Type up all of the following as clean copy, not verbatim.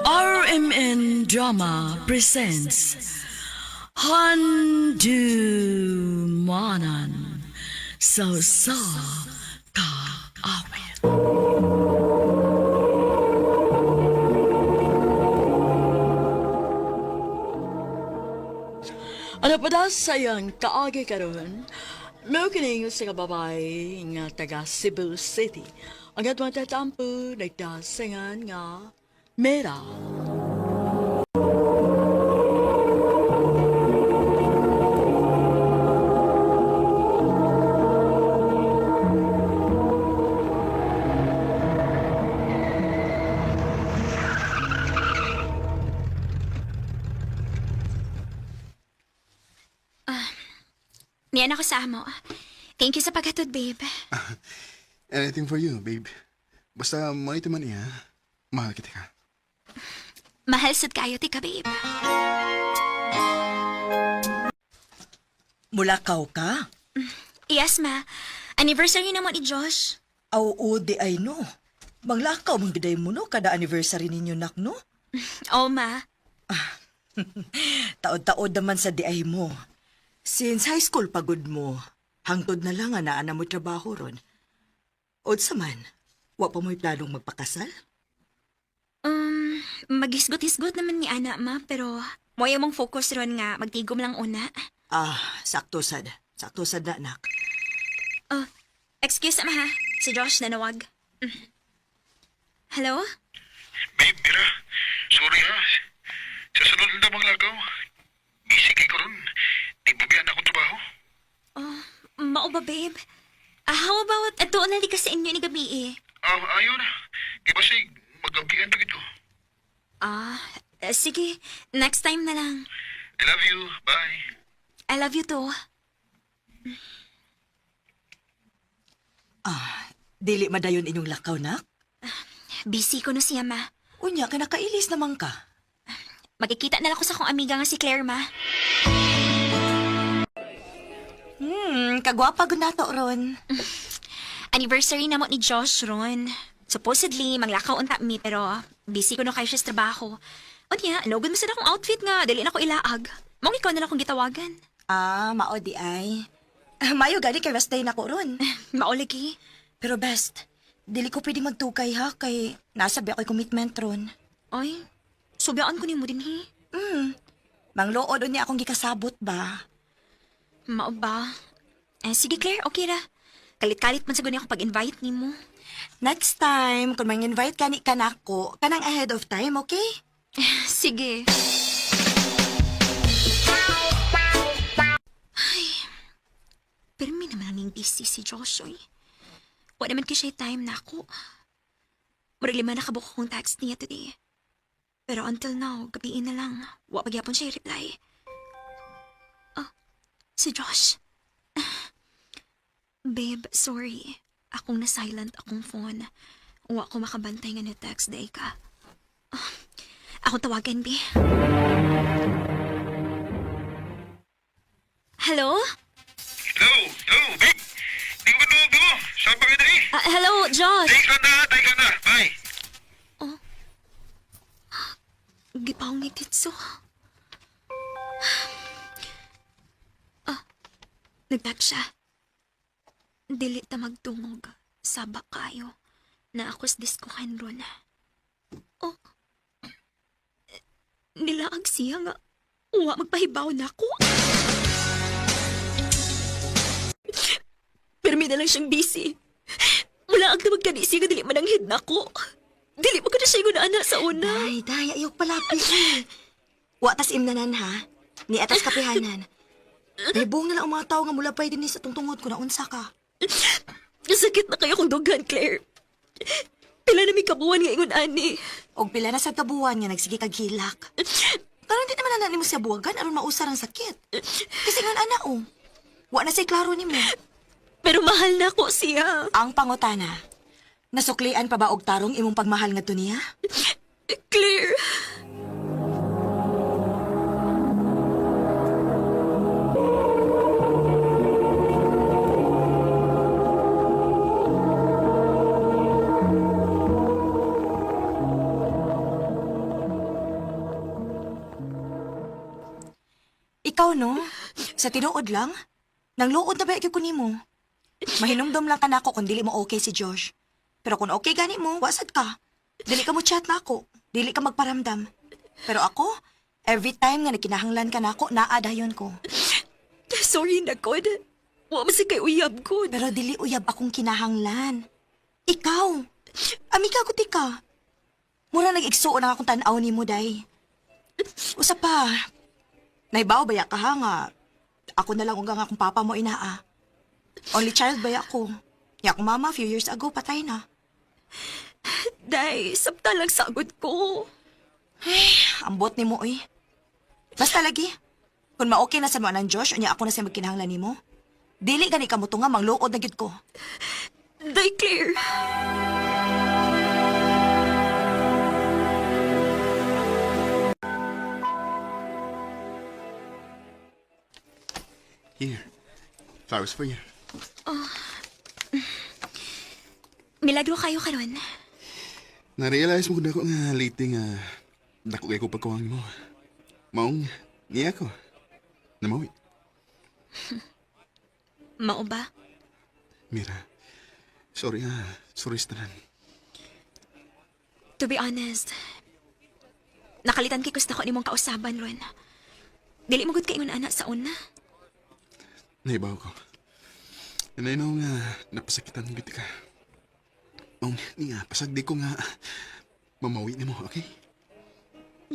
RMN Drama presents Handu Manan So Sa Kaawit. Ano pa daw sayang kaagi karon? Mao kining sa kababay nga taga Cebu City. Ang atong tatampo nagdasingan nga Mera. Niyan ako sa amo. Thank you sa paghatod, babe. Anything for you, babe. Basta manito man iya, mahal kita ka. Mahal sad kayo, tika, babe. Mulakaw ka? Yes, ma. Anniversary na mo ni Josh. Aw, oo, di ay no. Manglakaw man giday mo no kada anniversary ninyo nak no. Oh, ma. Taod-taod naman sa di ay mo. Since high school pagod mo, hangtod na lang nga naa na mo trabaho ron. Unsa man, wa pa mo'y planong magpakasal? Maghisgot-hisgot naman ni Ana, ma. Pero, mo mong focus ron nga magtigom lang una. Ah, sakto sad. Sakto sad na nak. Oh, excuse ma ha. Si Josh nanawag. Hello? Babe, Mira. Sorry ha. Sa sunod na mga lagaw. Busy kay ko ron. Di ba akong trabaho? Oh, mao ba, babe? Ah, how about ato na di ka sa inyo ni gabi eh? Ah, ayaw na. Kay basig, magabian pa gito. Ah, sige. Next time na lang. I love you. Bye. I love you too. Dili madayon inyong lakaw nak. Busy ko no siya, ma. Unya ka nakailis naman ka. Magkikita na lang ko sa akong amiga nga si Claire, ma. Kagwapa gud nato ron. Anniversary na mo ni Josh ron. Supposedly, maglakaw unta mi, pero busy ko no kayo siya sa trabaho. Unya, nugod mo sa akong outfit nga, dili na ko ilaag. Mong ikaw na lang akong gitawagan. Ah, mao di ay. Mayo gani kay rest day nako ron. Maulagi. Pero best, dili ko pwede magtukay ha kay nasa ba ako'y commitment ron. Ay, subyaan ko nimo din, hi. Manglood unya akong gikasabot ba? Mao ba? Eh, sige Claire, okay ra. Kalit-kalit man sa guni ako pag-invite nimo. Next time, kung mang-invite ka ni kanako, kanang ahead of time, okay? Sige. Ay, pero may naman ang busy si Josh, oy. Wala naman kay siya time na ako. Murag lima na kabuko kong text niya today. Pero until now, gabiin na lang. Wa pagyapon siya reply. Oh, si Josh. Babe, sorry. Akong na-silent akong phone. Wa ko makabantay nga ni-text day ka. Akong tawagan, Bi. Hello? Hello! Hello, babe! Di ko ba mo? Saan pa kayo dali? Ah, hello, Josh. Take ka na! Take ka na! Bye! Gipangit so. Ah, nag-text siya. Dili ta magtungog. Saba kayo. Na ako sa diskuhan ron. Oh. Nilaag siya nga. Uwa, magpahibaw na ako. Pero may na lang siyang busy. Wala ang tawag kani siya nga dili mananghid na ako. Dili mo ko na siya yung ana sa una. Day, day, ayok palapi. Wa tas imnanan ha. Ni atas kapihanan. Ribong na lang ang mga tao nga mula pa din sa tungtungod ko na unsa ka. Sakit na kayo kong dughan, Claire. Pila na may kabuan nga ingon ani. Og pila na sa kabuan nga nagsige kag hilak. Karon di naman na nimo siya buwagan aron mausar ang sakit. Kasi ngon ana oh. Wa na say klaro nimo. Pero mahal na ko siya. Ang pangutana. Nasuklian pa ba og tarong imong pagmahal ngadto niya? Claire. Ikaw, no? Sa tinuod lang? Nangluod na ba ko nimo? Mahinumdom lang ka nako kung dili mo okay si Josh. Pero kung okay gani mo, wasad ka. Dili ka mo chat nako. Dili ka magparamdam. Pero ako, every time nga nagkinahanglan ka nako, naa dayon ko. Sorry na, God. Wa man sa kay uyab, God. Pero dili uyab akong kinahanglan. Ikaw. Amiga ko tika. Mura nag-igsuon ang akong tan-aw nimo, day. Usa pa. Naibaw baya ka ha nga. Ako na lang unggang akong papa mo inaa. Only child baya ako. Ya akong mama few years ago patay na. Day, sabta lang sagod ko. Ambot nimo oy. Basta lagi. Kung ma-okay na sa mga ng Josh, unya ako na sa magkinahanglan nimo. Dili gani ka mo tunga mangluod na gyud ko. Day, Claire. Here. Flowers for you. Milagro kayo karon. Na-realize mo kung dako nga late nga dako kay ko pagkuwang mo. Maong niya ko. Namawi. Mao ba? Mira. Sorry ah. Sorry sa tanan. To be honest, nakalitan kay gusto ko nimong kausaban ron. Dili mo gud kay ingon ana sa una. Naibaw ko. Nanay nga napasakitan ng ka. Maong niya, pasagdi ko nga mamawi nimo, okay?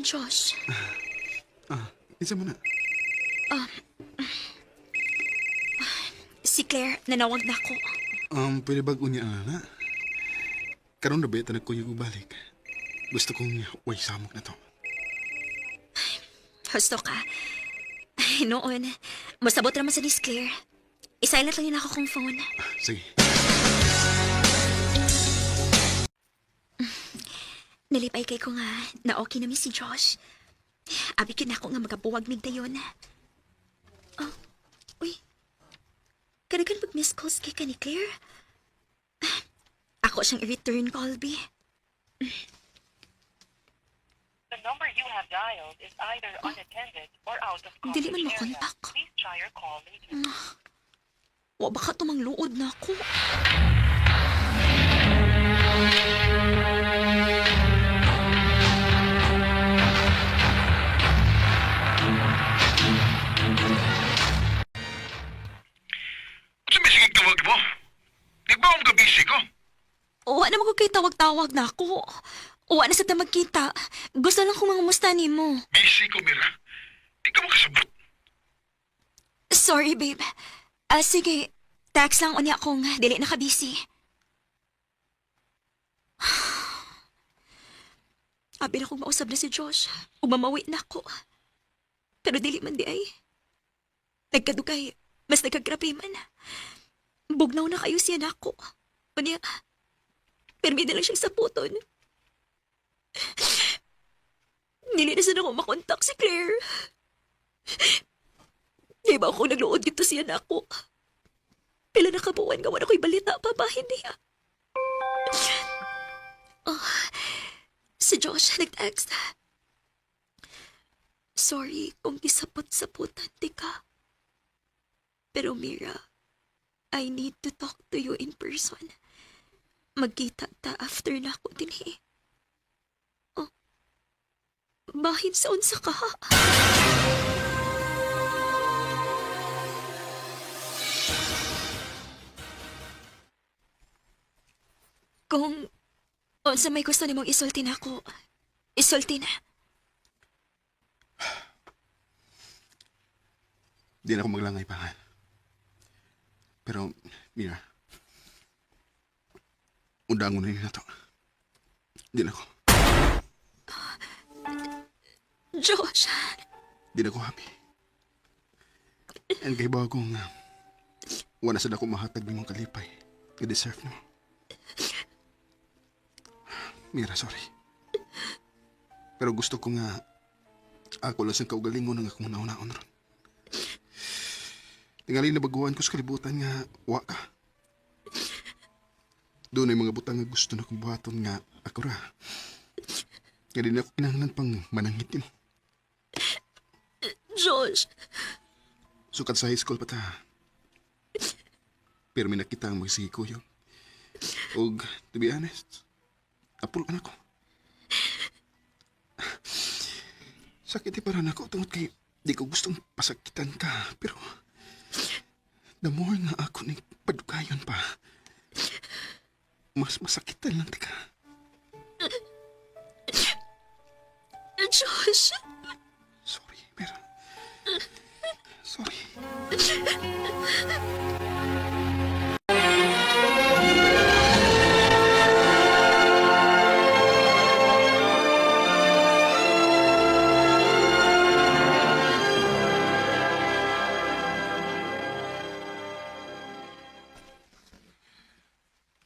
Josh, Ah, isa mo na. si Claire nanawag na ako. Pwede ba unya na? Karon na ba tanag ko yung balik? Gusto kong way samok na to. Husto ka. Ay, noon, masabot raman sa ni Claire. I-silent lang yun ako kong phone. Ah, sige. Nalipay kay ko nga na okay na mi si Josh. Abi kin ako nga magabuwag mig dayon. Oh, uy. Kanagan mag-miss calls kay ka ni Claire? Ah, ako siyang i-return call, B. The number you have dialed is either unattended or out of Dili coverage man area. makontak. Please try your call later. Wa baka tumangluod na ako. Unsa may sige tawag mo? Di ba akong gabisi ko? Wa naman ko kay tawag-tawag na ako. Wa na sa ta magkita. Gusto lang kong mangumusta nimo. Busy ko, Mira. Di ka makasabot. Sorry, babe. Ah, sige. Text lang unya akong dili na ka-busy. Abi na kong mausab na si Josh. Ug mamawi na ako. Pero dili man di ay. Nagkadugay. Mas nagkagrabe man. Bugnaw na kayo siya nako. Unya, pirmi na lang siyang saputon. Dili na sana ako makontak si Claire. Di ba ako nagluod dito siya na ako? Pila na kabuuan nga wala ko'y balita pa ba hindi ah. Oh, si Josh nag-text. Sorry kung gisapot-saputan di ka. Pero Mira, I need to talk to you in person. Magkita ta after na ako din eh. Oh, bahin sa unsa ka? Kung unsa may gusto nimong isulti nako, isulti na. Di na ako maglangay pa ha. Pero, Mira, undangon na yun na to. Di na ako. Josh, Di na ako happy. Ang kay ba akong wala sa dako mahatag nimong kalipay. I-deserve nimo. Mira, sorry. Pero gusto ko nga ako lang sa kaugalingon ng akong nauna-on ron. Tingali na baguhan ko sa kalibutan nga wa ka. Doon ay mga butang nga gusto na kong buhaton nga ako ra. Nga di na ako kinahanglan pang manangit mo. Josh. Sukad sa high school pa ta. Pero may nakita ang magsiko yun. Og, to be honest, apul anak ko. Sakit di para nako tungod kay di ko gustong pasakitan ka. Pero, the more nga ako ni padukayon pa, mas masakitan lang tika. Josh. Sorry, Mera. Sorry.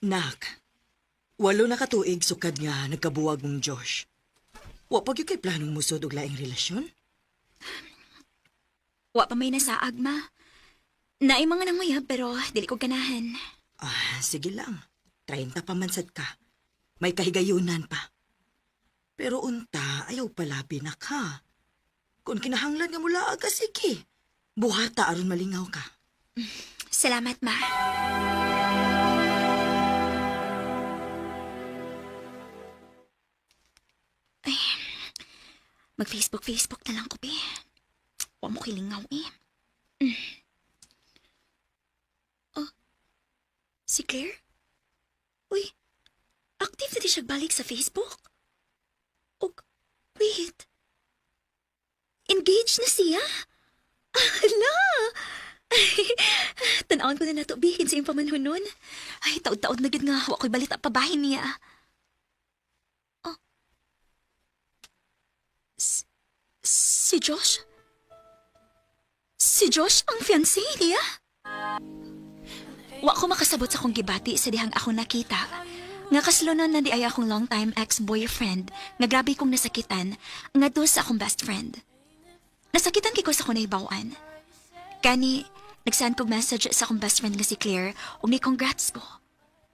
Nak, walo na katuig sukad nga nagkabuwag mong Josh. Wa pa gyud kay planong musod og laing relasyon? Wa pa may nasaag, ma. Naay mga nanguyab pero dili ko ganahan. Ah, sige lang. 30 pa man sad ka. May kahigayunan pa. Pero unta, ayaw palabi na ka. Kung kinahanglan nga mula aga, sige. Buhata aron malingaw ka. Salamat, ma. Ay, mag-Facebook, Facebook na lang ko, be. Wa mo kilingaw, eh. Mm. Oh, si Claire? Uy, active na di siya balik sa Facebook? Og, wait. Engaged na siya? Hala! Tanawon ko na nato, bihin sa iyong pamanhon nun. Ay, taod-taod na gid nga. Wa ko'y balita pabahin niya. Oh. Si Josh? Si Josh ang fiancé niya? Wa ko makasabot sa akong gibati sa dihang ako nakita. Nga kaslonon na di ay akong long-time ex-boyfriend nga grabe kong nasakitan nga sa akong best friend. Nasakitan kay ko sa akong nahibaw-an. Kani, nagsend kog message sa akong best friend nga si Claire ug ni congrats ko.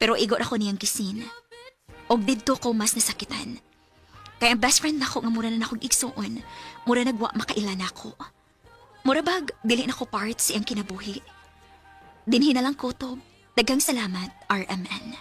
Pero igor ako niyang gisin. Og didto ko mas nasakitan. Kaya ang best friend nako nga mura na nakog igsuon, mura nagwa makaila nako. Mura bag dili nako part sa iyang kinabuhi. Dinhi na lang ko to. Daghang salamat, RMN.